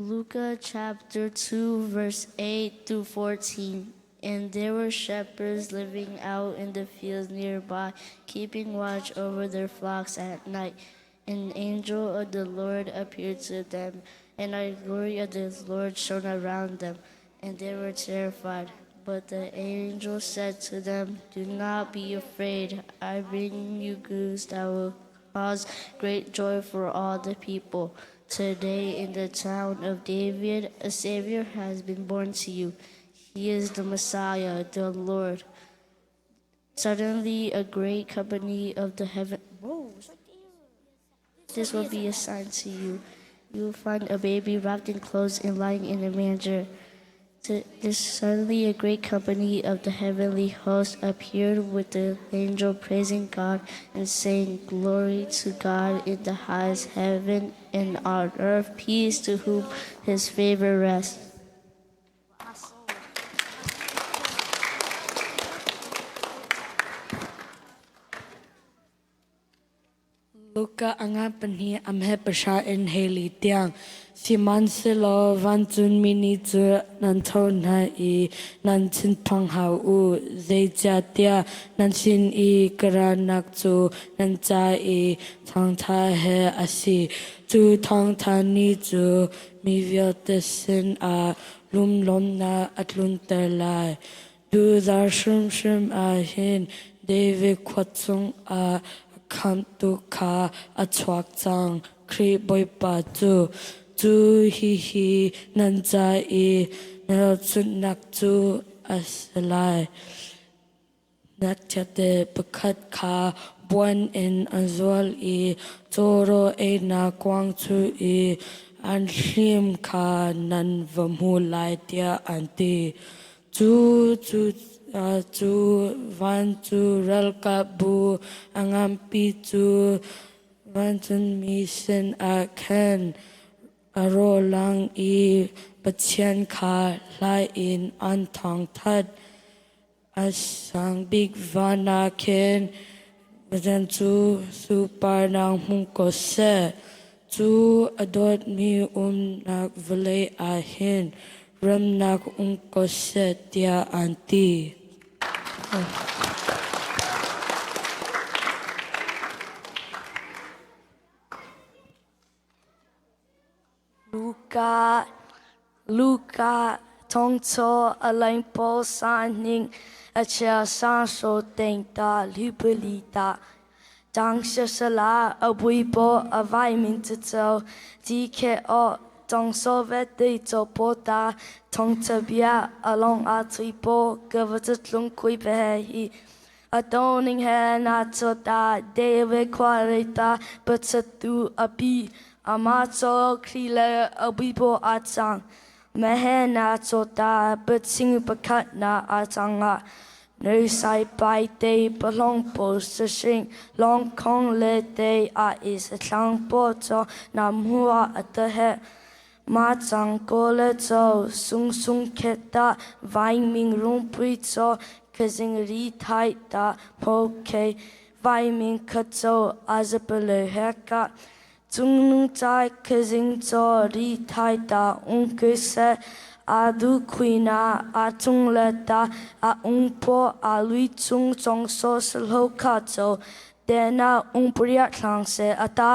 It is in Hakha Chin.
Luka chapter 2, verse 8 through 14. And there were shepherds living out in the fields nearby, keeping watch over their flocks at night. An angel of the Lord appeared to them, and the glory of the Lord shone around them, and they were terrified. But the angel said to them, Do not be afraid. I bring you goods that will cause great joy for all the people. Today in the town of David, a Savior has been born to you. He is the Messiah, the Lord. Suddenly, a great company of the heaven. Whoa, this will be a sign to you. You will find a baby wrapped in clothes and lying in a manger. This suddenly a great company of the heavenly host appeared with the angel praising God and saying, Glory to God in the highest heaven and on earth peace to whom his favor rests. Luka a ngan pahnih a hme pahra in heli tiang. Sihmanhsehlaw vancungmi nih cu nan tho hna i nan thinphang hau u, zeicahtiah nan sin i ka ranak cu nan ca i thawngṭha he a si. Cu thawngṭha nih cu mi vialte sinah lunglawmhnak a tlunter lai. Tuzarh hrimhrim ah hin David khua chungah a khamhtu kha a chuak cang, Khrih Bawipa cu. Cu hihi nan ca i hmelchunhnak cu a si lai. Ngakchiate pakhat kha buan in an zual i cawraw einak kuang cu i an hlim kha nan va hmu lai tiah an ti. Cu cu cu van cu ralkapbu a nganpi cu vancungmi sinah khan a rawlang i Pathian kha hlai in an thangṭhat. A sang bik van ah khin Pathian cu sunparnak hmu ko seh. Cu a dawtmi umnak vawlei ah hin remnak um ko seh tiah an ti. Luka, Luka, thongchaw a laingpaw sahning a chia sang so teng ta lipali ta tang sala a bui po a vai min chu cho ji khe o tong so ve te cho po ta thong cha bia a long a chui po ka va chu tlung kui pe hi a toning he na cho ta David khua rei ta pachatu a pi ama cho khri le a bui po a chang me he na cho ta paching pakhat na a chang a nơi sai pai te palong po sa sing long khong le te a is thlang po cho nam hua a ta he ma chang ko le cho sung sung khe ta vai ming rung pui cho khazing ri thai ta pho khe vai ming kha cho a zapale he ka chung nung chai khazing cho ri thai ta ung ke se a du khui na a chung le ta a ung po a lui chung chong so slo kha cho te na ung priya thlang se ata.